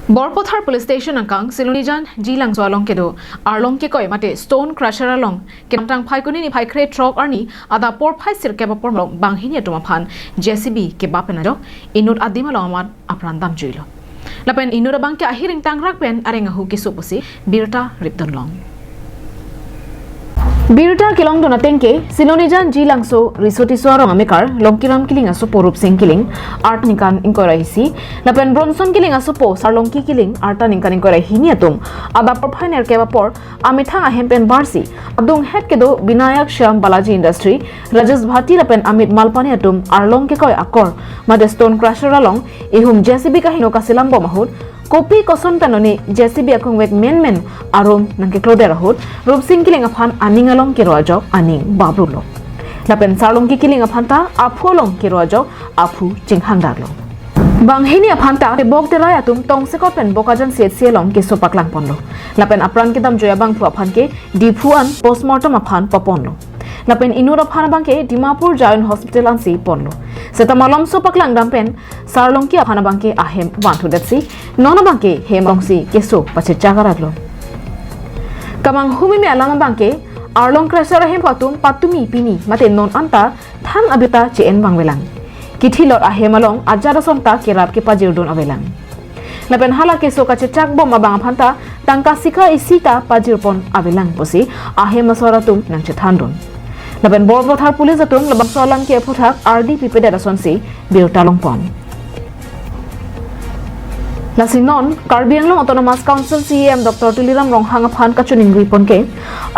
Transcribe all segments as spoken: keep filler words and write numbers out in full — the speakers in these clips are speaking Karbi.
Borpathar Police Station angkang Silonijan Jilangso along kedo arlong kekoi mate stone crusher along kedamtang Phaikuni niphai krethrok arni adap porphai sirkep apor malom banghini atum aphan J C B kebap pen ajok inut adim along amat apran damjuilo. Lapen inut abangke ahir ingtangrak pen areng ahu keso pusi birta ripdunlong. Birta kelongdun atengke Silonijan Jilangso Riso Tisso arong amekar Longkiram Killing asopo Rupsing Killing, arta ningkan ingkoi ra isi, lapen Bronson Killing asopo Sarlongki Killing, arta ningkan ingkoi ra hini atum adap porphai nerkep apor amethang ahem pen barsi adunghet kedo Binayak Shyam Balaji Industry, Rajesh Bhati lapen Amit Malpani atum arlong kekoi akor mate stone crusher along ihum J C B kaheno kaselam bom ahut, kopi koson pen oni J C B akungvek menmen arum nangkekloder ahut Rupsing Killing aphan aning along kero ajok aning babrulo. Lapen Sarlongki Killing aphan ta aphu along kero ajok aphu chinghangdarlo. Banghini aphan ta tebok terai atum tongsekot pen Bokajan C H C along keso paklangponlo. Lapen apran kedamjui abangphu aphan ke Diphu an postmortem aphan paponlo. Lapen inut aphan abangke Dimapur Zion Hospital ansi ponlo. Seta malomso paklangdam pen Sarlongki aphan abangke ahem vanthudetsi non abangke hem alongsi keso pachechak aratlo. Kamanghumeme alam abangke arlong crusher ahemphu atum patumi pini mate non anta than abita che-en vangvelang. Kithilot ahem along ajat ason ta kerap kepajirdun avelang. Lapen hala keso kachechak bom abang aphan ta tangka sikha isi ta pajirpon avelang pusi ahem asor atum nangchethandun. Lapen Borpathar Police atum labangso alam ke aphuthak ardi pipedet asonsi birta longpon. Lasi non Karbi Anglong Autonomous Council C E M Doctor Tuliram Ronghang aphan kachoningri pon ke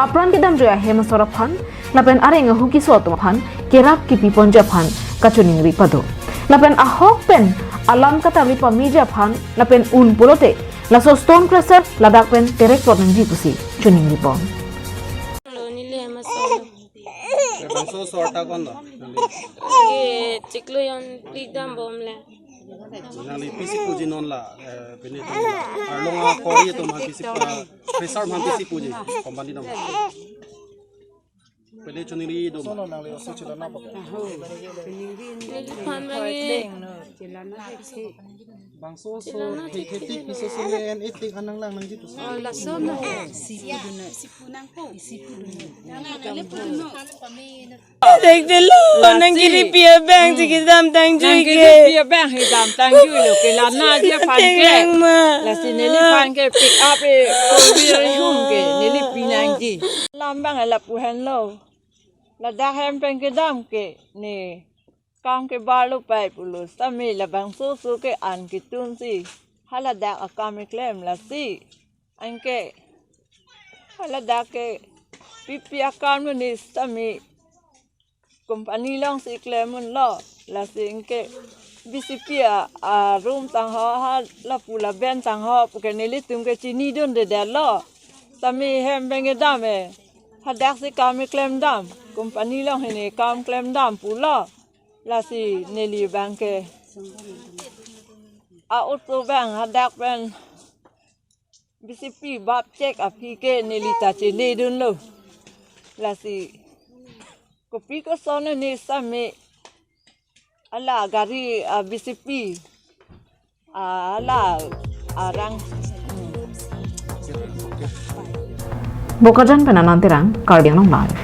apran kedamjui ahem asor aphan lapen areng ahu keso atum aphan kerap kepiponji aphan kachoningri pado. Lapen ahok pen alam katamri pameji aphan lapen un pulote laso stone crusher ladak pen terek plot nangji pusi choningri pon. Lo neli hem asor. Bangso asor ta konlo? Ke chiklo jon phli dambomle. Nangli pisi puji non la, eh, pini arlong akori atum aphan pisi pa, pressure aphan pisi puji, company dam. Pele choningri dum. Sono nangli oso chilana pake. Neliphan bangi. Bangso so, he, hetik piso so le en etik anang lang nangji pusi. Oh, lason na. Sipu dun na. Sipu nangpo. Sipu dun na. Nang nang le pu dun no. Dek delo, nang kiri pi abang si kedamtang jui ke. Nang kiri pi abang si kedamtang jui lo ke lana dia phan ke. Tenglang ma. Lasi neliphan ke pick up e, four wheeler hum ke, neli pi nangji. Alam abang lapu henlo. Ladak hem pen kedam ke, ne kam kebarlo pai pulo, sitame labangso so ke an ketunsi haladak akam keklem lasi. Anke haladak ke pipi akam lo ne sitame company alongsi klem unlo. Lasi anke B C P a, a room tangho ha lapu laben tangho puke nelitum ke chinidundedetlo. Sitame hem pen kedam e. Hadaksi kam keklem dam. Company along hini kam klem dam pulo. Lasi neli abangke a-auto abang hadak pen B C P bap chek aphi ke neli ta cheledunlo. Lasi kopi koson ne sitame hala gari a B C P hala arang. Bokajan pen Anand Terang, Karbi Anglong Live.